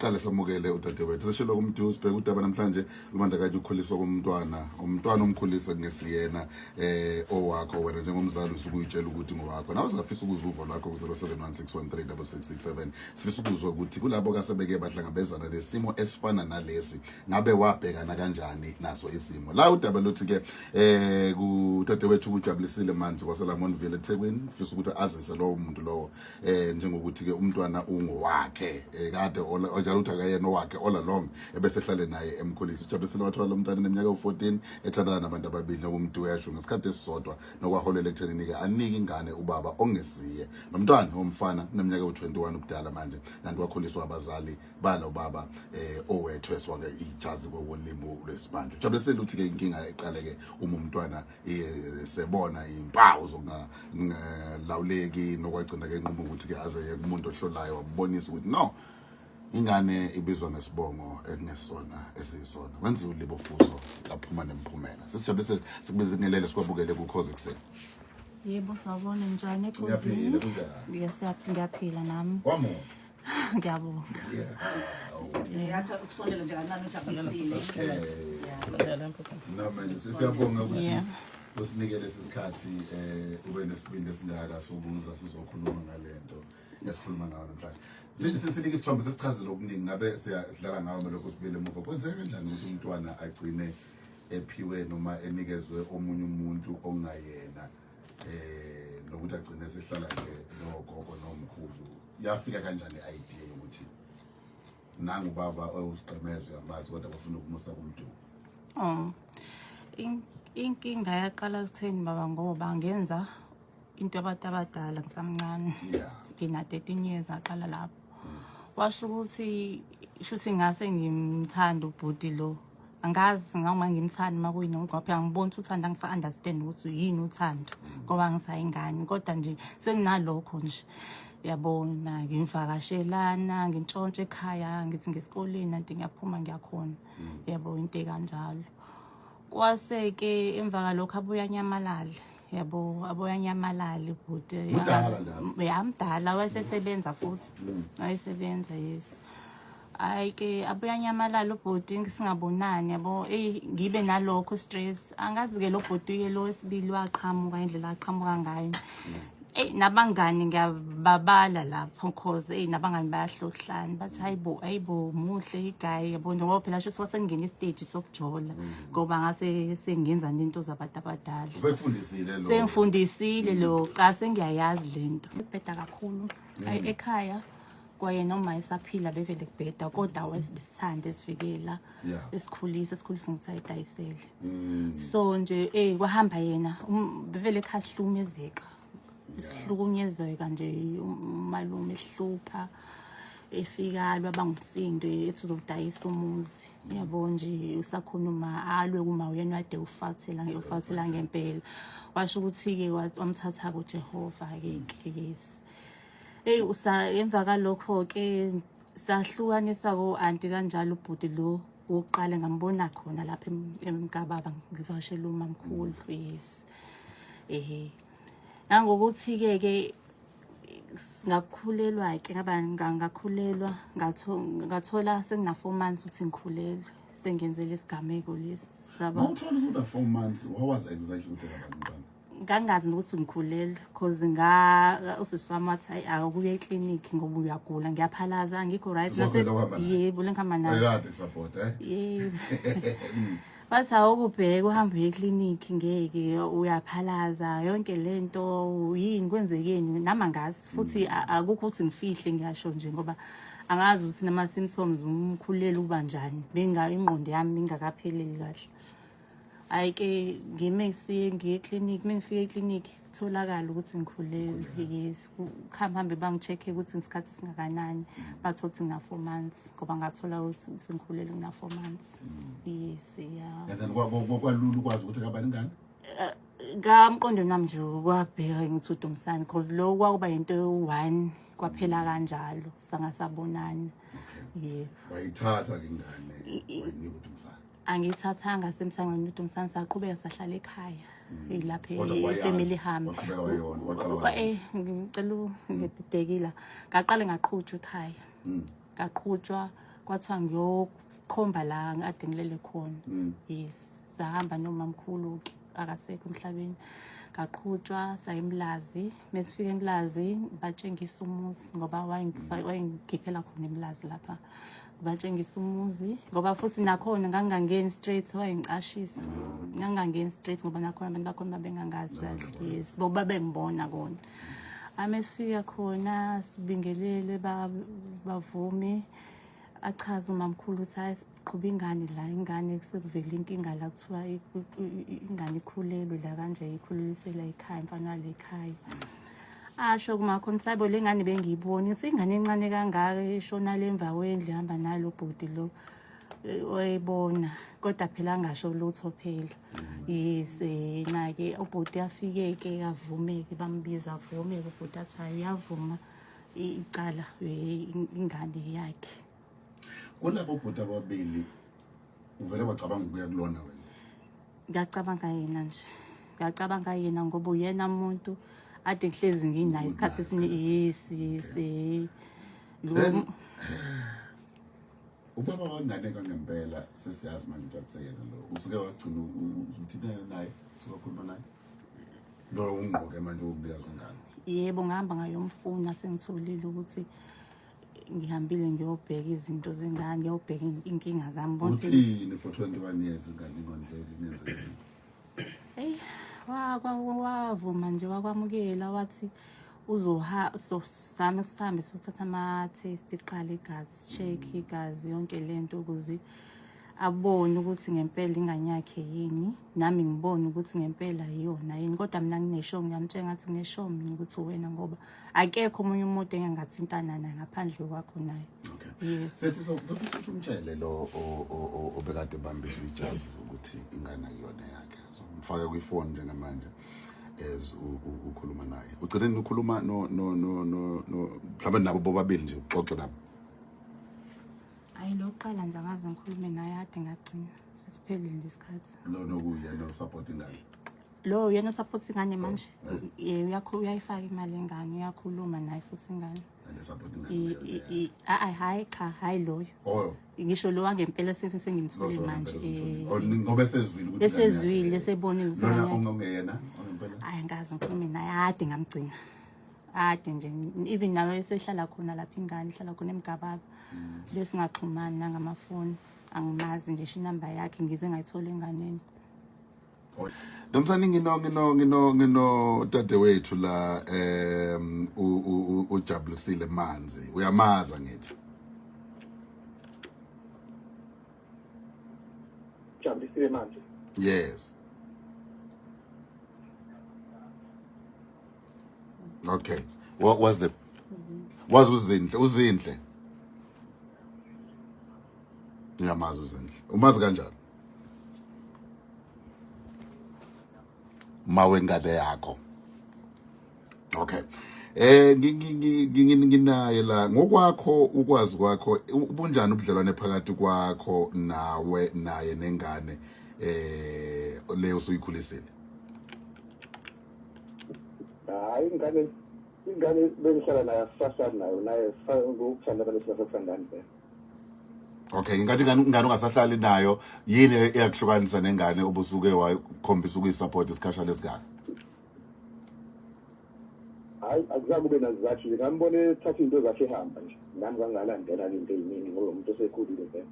Siqale samukele udadewethu. Seshilo kumdu sibheka udaba namhlanje lubandakanya ukukhuliswa komntwana. Umntwana omkhulisa kungesiyena owakho wena njengomzali usuke uyitshela ukuthi ngowakho. Nawe singafisa ukuzwa uvo lwakho ku 0716136667. Sifisa ukuzwa ukuthi kulabo kasebeke bahlangabezana nesimo esifana nalesi ngabe wabhekana kanjani naso isimo. La udaba luthi ke kudadewethu kujabulisile manje kwaseLamontville eThekwini, ufisa ukuthi azise lowo muntu lowo njengokuthi ke umntwana ungowakhe kade onjalo uthi akayena owakhe all along ebese ehlale naye emkhulisa. Ujabulisile wathola lo mntwana neminyaka ewu-14 ethandana nabantu ababili nokumuntu uyasho ngesikhathi esisodwa, nokwaholela ekuthenini ke anike ingane ubaba ongesiye. Nomntwana womfana uneminyaka ewu-21 ubudala manje, kanti wakhuliswa abazali balo baba owethweswa ke ijazi ngokolimi lwesimanje. Ujabulisile uthi ke inkinga iqale ke uma umntwana sebona impawu zokungalawuleki, nokwagcina ke enquma ukuthi ke aze ye kumuntu ohlolayo wambonisa ukuthi no, ingane ibizwa ngesibongo ekungesona esiyisona. Kwenziwa ulibofuzo laphuma nemiphumela. Sesijabulise sikubizingelele sikwabukele kuKhozi Ekuseni. Yebo, sawubona, njani Ngiyaphila, ekhosini? kunjani? Yes, ngiyaphila nami. Kwamuhle. Ngiyabonga. Yathi ukusondela nje kancane ujabulisile. Okay. No man, siyabonga ukuthi usinike lesi sikhathi, ube nesibindi esingaka sokuza sizokhuluma ngalento esikhuluma ngayo namhlanje. Sisinike isithombe, sesichazile okuningi ngabe sidlala ngayo lokho sibuyele emuva. Kwenzeka kanjani ukuthi umntwana agcine ephiwe noma enikezwe omunye umuntu ongayena, nokuthi agcine sehlala nje nogogo nomkhulu? Yafika kanjani i-idea yokuthi nangu baba owusigqemezo uyamazi kodwa bafuna ukumusa kumntu? Oh. Inkinga yaqala kutheni baba, ngoba ngenza into yabantu abadala ngisamncane. Ngina 13 years aqala lapho. Washo ukuthi shuthi ngase ngimthanda ubhuti lo. Angazi ngama ngimthanda makuyini, ngoba phela ngibona ukuthi uthanda, ngisa understand ukuthi yini uthando ngoba ngisayingane, kodwa nje senginalokho nje, yabona, ngimvakashelana, ngintshontshe ekhaya, ngithi ngesikoleni anti ngiyaphuma ngiyakhona, yabo, into ekanjalo. Kwase ke emva kalokho abuya nyamalala, yabo, abuya nyamalala ubhuti. Mudala la? Ya, mdala, wayesesebenza futhi, wayesebenza, yes. Hayi ke, abuya nyamalala ubhuti, singabonani, yabo. Eyi, ngibe nalokho stress. Angazi ke lo bhuti ke lo wesibili waqhamuka indlela aqhamuka ngayo. Eyi, nabangani ngiyababala lapho, cause eyi, nabangani bayahlohlana, bathi hayibo, hayibo, muhle i-guy, yabo, ngoba phela sho kwasengena istage sokujola, ngoba ngase sengenza nento zabantu abadala. Usekufundisile lo? Sengifundisile lo qa, sengiyayazi lento. Kubheda kakhulu. Ayi, ekhaya kwaye noma esaphila bevele kubheda, kodwa wesithanda esivikela esikhulisa ngokuthi ayidayisele. So nje kwahamba yena, bevele ekhaya sihlukumezeka, sihlukunyezeka nje, umalume ehlupha, efika alwa bangumsindo, ethi uzodayisa umuzi, yabo nje. Usakhona uma alwe kuma uyena wade ufathela ngempela. Washo ukuthi ke wamthatha kuJehova ke, yes. Hey, usa emva kalokho ke sahlukaniswa ko anti kanjalo. Ubhuti lo wokuqala ngambona khona lapha emkababa ngivakashela umamkhulu, yes. Nangokuthi ke ke ngakhulelwa ke, ngaba ngakhulelwa, ngathola sengina 4 months ukuthi ngikhulelwe, sengenzele isigameko lesi saba. Mawuthola usuna 4 months, what was exactly ukuthi kabani umntwana? Ngangazi nokuthi ngikhulelwe, cause nga usisi wami wathi hayi, akuye eklinikhi ngoba uyagula, ngiyaphalaza, angikho right. Sizovela uhamba naye? Yebo, lengihamba naye. Ayikade kusupport eh. Yebo, bathi awukubheka uhambe uye eklinikhi, ngeke, uyaphalaza yonke lento, yini kwenzekeni? Nami angazi futhi, akukho ukuthi ngifihle, ngiyasho nje ngoba angazi ukuthi nama-symptoms umkhulelo uba njani, benga ingqondo yami ingakapheleli kahle. Hayi ke, ngime siye ngiye eklinikhi. Uma ngifika eklinikhi kutholakala ukuthi ngikhulelwe, yes. Kuhambe hambe bangi-check-e ukuthi ngesikhathi singakanani, bathola ukuthi ngina-4 months, ngoba ngathola ukuthi sengikhulelwe ngina-4 months, yes, yeah. And then kwalula ukwazi ukuthi kabani ingane? Ngamqondo nami nje kwabheka ngithi uDumsane, cause lo kwakuba into one, kwaphela kanjalo, sangasabonani, yebo. Wayithatha ke ingane, wayinika uDumsane? Angiyithathanga semthangweni uDumsane, saqhubeka sahlala ekhaya lapha. Kodwa wayazi, efamily hami. Waqhubeka wayona, waqala wayona. Ngicela ngididekila, ngaqale ngaqhutshwa ekhaya, ngaqhutshwa. Kwathiwa ngiyokhomba la ade ngilele khona. Yes, sahamba nomamkhulu-ke, akasekho emhlabeni. Ngaqhutshwa saya eMlazi. Mesifika eMlazi batshengisa umuzi ngoba wayengikhiphela khona eMlazi lapha. Batshengisa umuzi ngoba futhi nakhona ngangingangeni straight, wayengicashisa. Ngangingangeni straight ngoba nakhona abantu bakhona babengangazi kahle. Yes, bo babengibona kona. Amesifika khona sibingelele, bavume, achaze umamkhulu ukuthi hayi, siqhuba ingane la, ingane sekuvela inkinga la, kuthiwa ingane ikhulelwe la kanje, ikhulelisela ekhaya, mfana wale ekhaya. Asho kumakhona sayibo, le ngane bengiyibona, ngithi ingane encane kangaka ishona le emva kwendlu, ihamba nalo bhuti lo, oyibona, kodwa phela angasho lutho phela. Yes, na-ke ubhuti afike-ke avume-ke, bambiza avume-ke ubhuti, athi hayi, uyavuma icala, ingane yakhe. Kulabo bhuti ababili uvele wacabanga ukuya kulona wena? Ngiyacabanga yena nje, ngiyacabanga yena ngoba uyena muntu ade ngihlezi nginaye isikhathi esiningi. Yes. Then, ubaba wengane kangempela sesiyazi manje ukuthi akuseyena lo. Usuke wagcina uthintana naye, usuke wakhuluma naye lo ungqoke manje umnikazi wengane? Yebo, ngihamba ngayomfuna sengitholile ukuthi ngihambile ngiyobheka izinto zengane, ngiyobheka inkinga zami bona. Uthini for 21 years ingane ingondleki, kungenzekeni? Hey, wavuma nje, wakwamukela, wathi uzoha so sami sihambe sothatha ama-test iqala igazi, check igazi, yonke lento ukuze abone ukuthi ngempela ingane yakhe yini, nami ngibone ukuthi ngempela yiyona yini. Kodwa mina nginesho, ngiyamtshela ngathi nginesho mina ukuthi uwena, ngoba akekho omunye umuntu engingathintana naye ngaphandle kwakho naye. Okay. Yes. Sesizofisa ukuthi umtshele lo obekade bambiswa ijazi ukuthi ingane akuyona yakhe. So mfake kwifoni njengamanje as ukhuluma naye. Ugcine ukhuluma no mhlawumbe nabo bobabili nje, uxoxe nabo. Hayi, lo kuqala nje angaze ngikhulume naye, ade ngagcina sesiphelile nje isikhathi. Lo nokuyena usupport ingane. Lo uyena support ingane manje. Uyayifaka imali engane, uyakhuluma naye futhi ingane. And support ingane. Leyo. Hayi hayi, cha, hayi loyo. Oh. Ngisho lo wangempela sengimthole manje. Oh, ngoba esezwile ukuthi ingane Esezwile, yakhe. esebonile ukuthi Lona ingane yakhe. ongeyena ongempela. Hayi, angikaze ngikhulume naye, ade ngamgcina. Ade nje even nawe esehlala khona lapha ingane ihlala khona eMgababa. Besingaxhumani nangamafoni. Angimazi nje, inamba yakhe ngize ngayithola enganeni. Domsani, ngino dadewethu la, uJabulisile Manzi. Uyamaza ngithi? Jabulisile manje? Yes. Okay. What was the Was uZinhle, uZinhle. Uyamazi uZinhle. Umazi kanjani? Mawengane yakho. Okay. Nginaye la, ngokwakho ukwazi kwakho, ubunjani ubudlelwane phakathi kwakho nawe naye nengane leyo usuyikhulisile? Hayi, ingane bengihlala nayo, asisahlali nayo, naye ngokuthandana lesingasathandani vele. Okay, ingathi ingane ungasahlali nayo, yini eyakuhlukanisa nengane obusuke wakhombisa ukuyisupport isikhashana esigaka? Hayi, akuzange kube nazizathu nje, ngambona ethatha izinto zakhe ehamba nje, nami ngangalandela into ey'ningi ngoba umuntu osekhulile vele.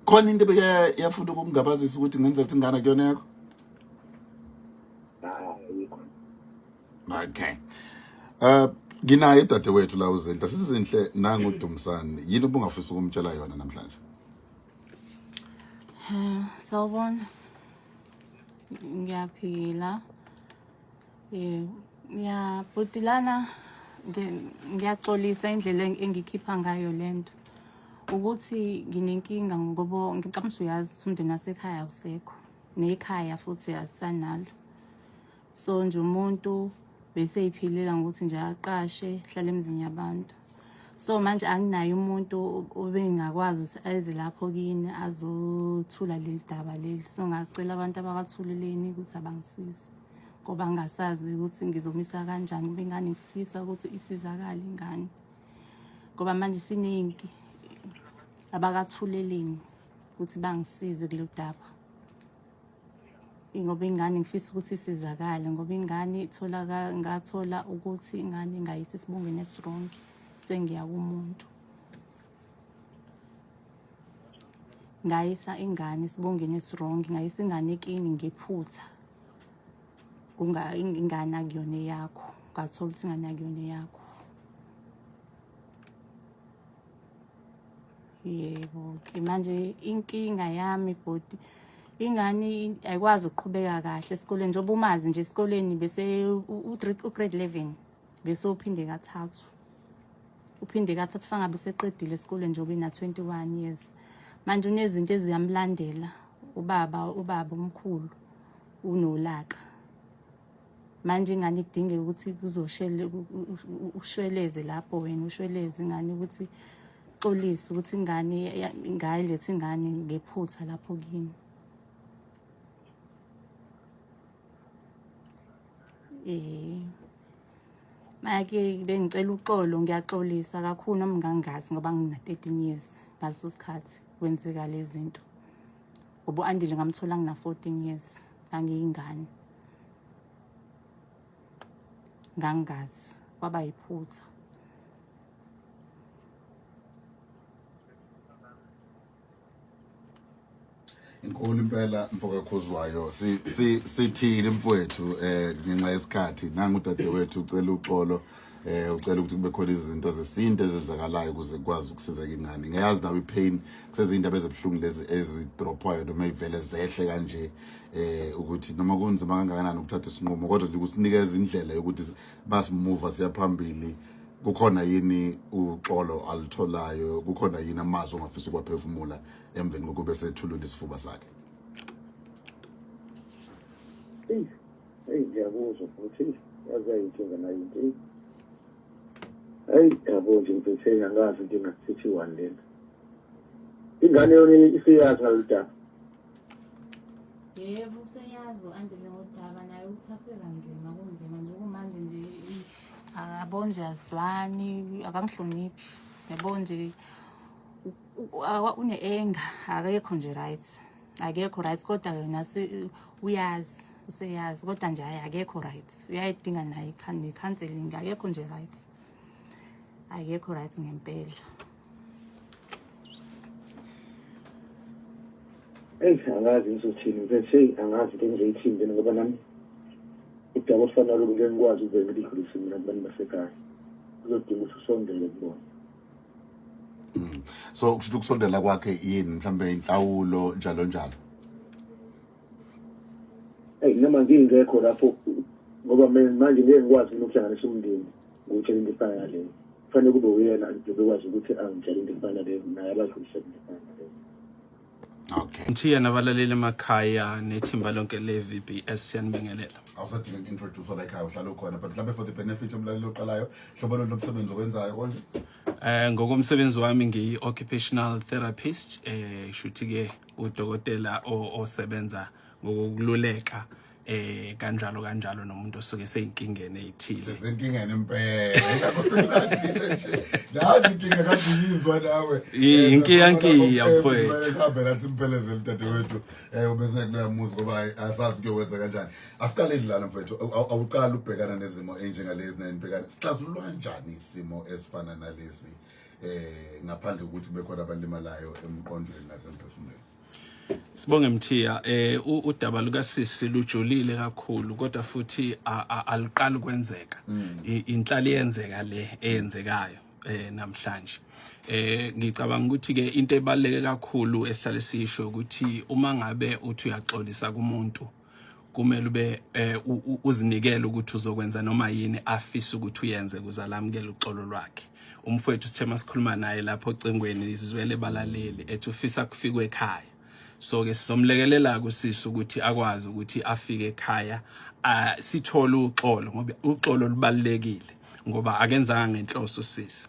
Khona into ebeke yafuna ukungabazisa ukuthi kungenzeka ukuthi ingane akuyona yakho? Hayi, ayikho. Okay. Nginaye udadewethu la uZinhle. Sizinhle, nangu uDumsani. Yini ubungafisa ukumtshela yona namhlanje? Sawubona. Ngiyaphila. Ya bhuti lana ngiyaxolisa indlela engikhipha ngayo lento. Ukuthi nginenkinga ngoba ngicabanga ukuthi uyazi ukuthi umndeni wasekhaya awusekho. Nekhaya futhi asisanalo. So nje umuntu bese eyiphilela ngokuthi nje aqashe, hlala emzini yabantu. So manje anginaye umuntu obengakwazi ukuthi eze lapho kini azothula leli daba leli. So ngacela abantu abakathuleleni ukuthi abangisize ngoba ngingasazi ukuthi ngizomisa kanjani, kube ingane ngifisa ukuthi isizakale ingane. Ngoba manje siningi abakathuleleni ukuthi bangisize kulolu daba. Ngoba ingane ngifisa ukuthi isizakale ngoba ingane ithola ngathola ukuthi ingane ngayisa esibongweni esiwrong sengiya kumuntu. Ngayisa ingane esibongweni esiwrong, ngayisa ingane kini ngephutha. Kunga ingane akuyona eyakho, ngathola ukuthi ingane akuyona eyakho. Yebo ke manje inkinga yami bhuti ingane ayikwazi ukuqhubeka kahle esikoleni njengoba umazi nje esikoleni bese u-grade 11 bese uphinde kathathu uphinde kathathu fangabe seqedile esikoleni njengoba ina-21 years manje unezinto eziyamlandela ubaba ubaba omkhulu unolaka manje ingane kudingeka ukuthi kuzoshele ushweleze lapho wena ushweleze ingane ukuthi xolise ukuthi ingane ngayiletha ingane ngephutha lapho kini eh make bengicela uxolo ngiyaxolisa kakhulu noma ngangazi ngoba ngina 13 years ngaleso sikhathi kwenzeka lezi zinto ngoba u-andile ngamthola ngina 14 years ngangiyingane ngangazi kwaba yiphutha Inkulu impela mfoka Khuzwayo si si sithini mfowethu eh ngenxa yesikhathi nangu udadewethu ucela uxolo eh ucela ukuthi kube khona izinto zesintu ezenzakalayo ukuze kukwazi ukusizeka ingane ngiyazi nawe ipain kusezindaba ezibuhlungu lezi ezidropwayo noma ivele zehle kanje eh ukuthi noma kunzima kangakanani ukuthatha isinqumo kodwa nje ukusinikeza indlela yokuthi basimuva siyaphambili kukhona yini uxolo alitholayo kukhona yini amazwi ongafisa ukwaphefumula emveni kokube sethulula isifuba sakhe eyi eyi ngiyakuzwa futhi yazi ayinkinga nayo into eyi eyi yabo nje ngiphethe angazi into engathethiwani lena ingane yona isiyazi ngalolu daba Yebo useyazi u-Andile ngodaba naye uthathe kanzima kunzima nje kumanje nje eish, akabo nje azwani akangihloniphi yabo nje une-anger akekho nje right akekho right kodwa yena uyazi useyazi kodwa nje hhayi akekho right uyayidinga naye ne-counseling akekho nje right akekho right ngempela Eyi angazi ngizothini mfethu eyi angazi into engizoyithini lena ngoba nami udaba olufana nalolu ngeke ngikwazi ukuvele ngilidlulise mina kubantu basekhaya kuzodinga ukuthi usondele kubona So kusho ukusondela kwakhe yini mhlambe inhlawulo njalo njalo eyi noma ngingekho lapho ngoba mina manje ngeke ngikwazi mina ukuhlanganisa umndeni ngikutshela into efana naleyo kufanele kube uyena nje bekwazi ukuthi angitshele into efana naleyo naye abadlulisele into efana naleyo okay Mthiya nabalaleli emakhaya nethimba lonke le-VBS siyanibingelela. Awusadinga uku-introduce la ekhaya uhlala ukhona but mhlawumbe for the benefit yomlaleli oqalayo hlobo lolu lomsebenzi okwenzayo konje Eh ngokomsebenzi wami ngiyi-occupational therapist eh shuthi ke udokotela osebenza ngokululeka eh kanjalo kanjalo nomuntu osuke seyinkingeni ezithile sesenkingeni impela ingakho sekulandile nje nazi inkinga kade uyizwa nawe Inkiyankiya, mfowethu. sihambe nathi impelezele dadewethu um ubese kuloya muzi ngoba hayi, asazi kuyokwenza kanjani asiqaleli lana mfowethu awuqali ukubhekana nezimo ey'njengalezi nanibhekana sixazululwa kanjani isimo esifana nalesi eh ngaphandle kokuthi bekhona abalimalayo emqondweni nasemphefumulweni Sibonge Mthiya eh udaba luka sisi lujulile kakhulu kodwa futhi aluqali kwenzeka inhlali yenzeka le eyenzekayo eh namhlanje eh ngicabanga ukuthi ke into ebaluleke kakhulu esihlale sisho ukuthi uma ngabe uthi uyaxolisa kumuntu kumele ube eh, uzinikele ukuthi uzokwenza noma yini afisa ukuthi uyenze ukuze alamukele uxolo lwakhe umfowethu sithe masikhuluma naye lapho ocingweni sizwele balaleli ethi ufisa kufikwe ekhaya so ke sizomlekelela kusisi ukuthi akwazi ukuthi afike ekhaya sithole uxolo ngoba uxolo lubalulekile ngoba akenzanga ngenhloso sisi.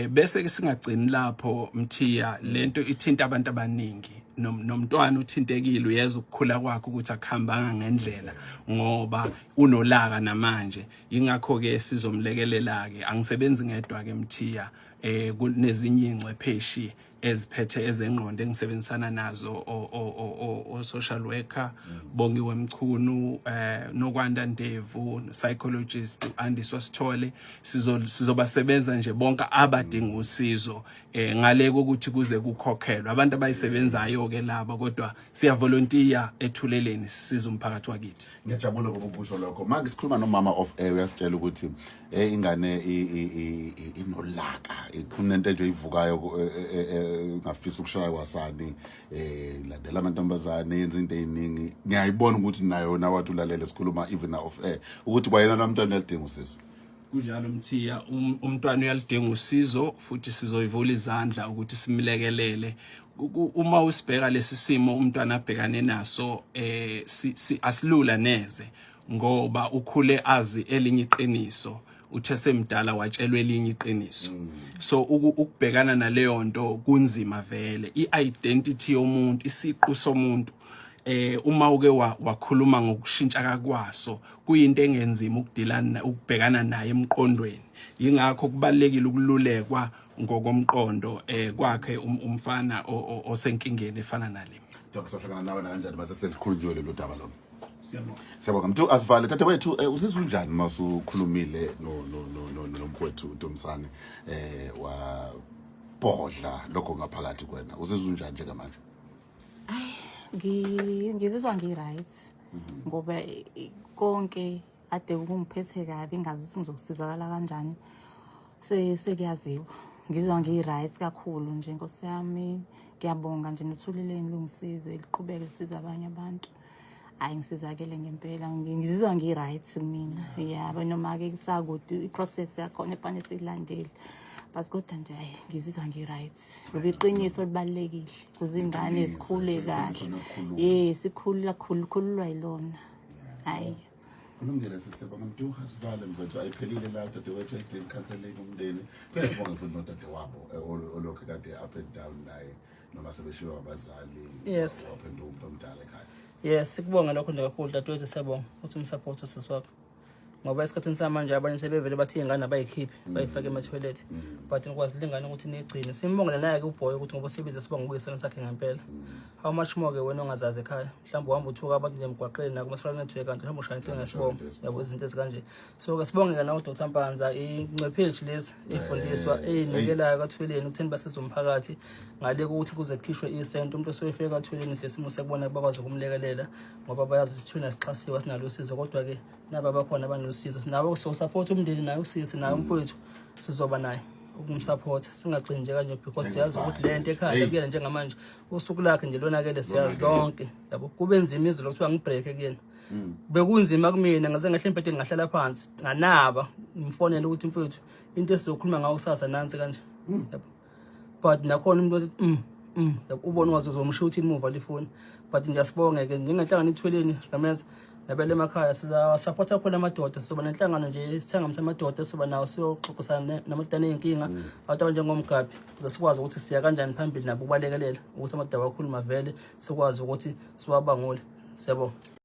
Bese ke singagcini lapho Mthiya, lento ithinta abantu abaningi. Nomntwana uthintekile, uyeza ukukhula kwakhe ukuthi akuhambanga ngendlela ngoba unolaka namanje. Ingakho ke sizomlekelela ke, angisebenzi ngedwa ke Mthiya, kunezinye ingcwepheshi eziphethe ezengqondo engisebenzisana nazo, o social worker Bongiwe Mchunu, Nokwanda Ndevu, psychologist Andiswa Sithole. Sizobasebenza nje bonke abadinga usizo, ngale kokuthi kuze kukhokhelwa abantu abayisebenzayo ke laba, kodwa siya volunteer ethuleleni sisiza umphakathi wakithi. Ngiyajabula ngoba ukusho lokho. Manje sikhuluma nomama off air, uyasitshela ukuthi ingane inolaka, kunento nje ivukayo, ngafisa ukushaya kwasani, landela amantombazane, yenza into eziningi. Ngiyayibona ukuthi nayo nawathi ulalele sikhuluma even off air ukuthi kwayena nomntwana uyalidinga usizo. Kunjalo Mthiya, umntwana uyalidinga usizo futhi sizoyivula izandla ukuthi simlekelele. Uma usibheka lesi simo umntwana abhekane naso, asilula neze, ngoba ukhule azi elinye iqiniso, uthe semdala watshelwa elinye iqiniso. So ukubhekana naleyo nto kunzima vele. I-identity yomuntu, isiqu somuntu, uma uke wakhuluma ngokushintsha kwaso, kuyinto engenzima ukudilana, ukubhekana naye emqondweni. Yingakho kubalekile ukululekwa ngokomqondo kwakhe umfana osenkingeni efana nale. Dr, sahlangana nawe kanjani base selikhulunywe lolu daba lolu? Siyabonga. Siyabonga mntu, asivale tata wethu. Uzizwa unjani masukhulumile no no no no nomfowethu uDumsane, wa bhodla lokho ngaphakathi kwena? Uzizwa unjani njengamanje? Ngizizwa ngi-right ngoba konke ade kungiphethe kabi, ngazi ukuthi ngizokusizakala kanjani, sekuyaziwa. Ngizwa ngi-right kakhulu nje, nkosi yami. Ngiyabonga nje nethuleleni, lungisize, liqhubeke lisize abanye abantu. Hhayi, ngisizakele ngempela. Ngizizwa ngi-right mina, yabo, noma-ke kusakude i-process yakhona efanele siyilandele, but kodwa nje hhayi, ngizizwa ngi-right ngoba iqiniso libalulekile ukuze ingane zikhule kahle. Ye, sikhulula khululwa yilona, hhayi. Kulungile, sisebonga mntu, asivale mfethu, ayiphelile la dadewethu, ayidingi counseling umndeni. Phela sibonge futhi nodadewabo, olokhu kade up and down naye noma sebeshiwe abazali. Waphenduka umuntu omdala ekhaya. Yes, sikubonga lokho nje kakhulu dadewethu, siyabonga ukuthi umsupport usisi wakho. Ngoba esikhathini samanje abanye sebevele bathi iy'ngane abayikhiphe, bayifake ema-toilet. But nikwazi lingane ukuthi niyigcine. Simbongele naye-ke uboy ukuthi ngoba usebize sibonga ukuyisona sakhe ngempela. How much more ke wena ongazazi ekhaya? Mhlawumbe uhamba uthuka abantu nje emgwaqeni nakuma-social network, kanti mhlawumbe ushaya inkinga yesibongo. Yabo, izinto ezikanje. So ke sibonge-ke nawe Dr Mpanza, ingcwepheshi lezi ey'fundiswa ey'nikelayo kathweleni ukutheni basize umphakathi ngale kokuthi kuze kukhishwe isenti. Umuntu osuyefika kathweleni siyesimo sekubona bakwazi ukumlekelela ngoba bayazi ukuthi thina sixhasiwe, sinalo usizo, kodwa-ke naba abakhona abanosizo sinabo, so support umndeni naye usisi naye umfowethu sizoba naye ukumsupport, singagcini nje kanje because siyazi ukuthi le nto ekhaya kuyena njengamanje usuku lakhe nje lonakele, siyazi lonke, yabo. Kube nzima izolo kuthiwa ngibreak kuyena, bekunzima kumina, ngaze ngehla embhedeni ngahlala phansi nganaba ngimfonele ukuthi mfowethu into esizokhuluma ngayo kusasa nansi kanje, yabo. But nakhona umuntu wathi yabo, ubona ungaze uzomshiya uthi imuva lifoni. But ngiyasibonga ke njengenhlangano ithweleni Rameza nabele emakhaya, sizasupporta khona amadoda, sizoba nenhlangano nje isithangami samadoda sizoba nawo, siyoxoxisana namadoda aney'nkinga, abantu abanjengomgabi, ukuze sikwazi ukuthi siya kanjani phambili nabo ukubalekelela ukuthi amadoda awakhuluma vele sikwazi ukuthi siwabangule. Siyabonga.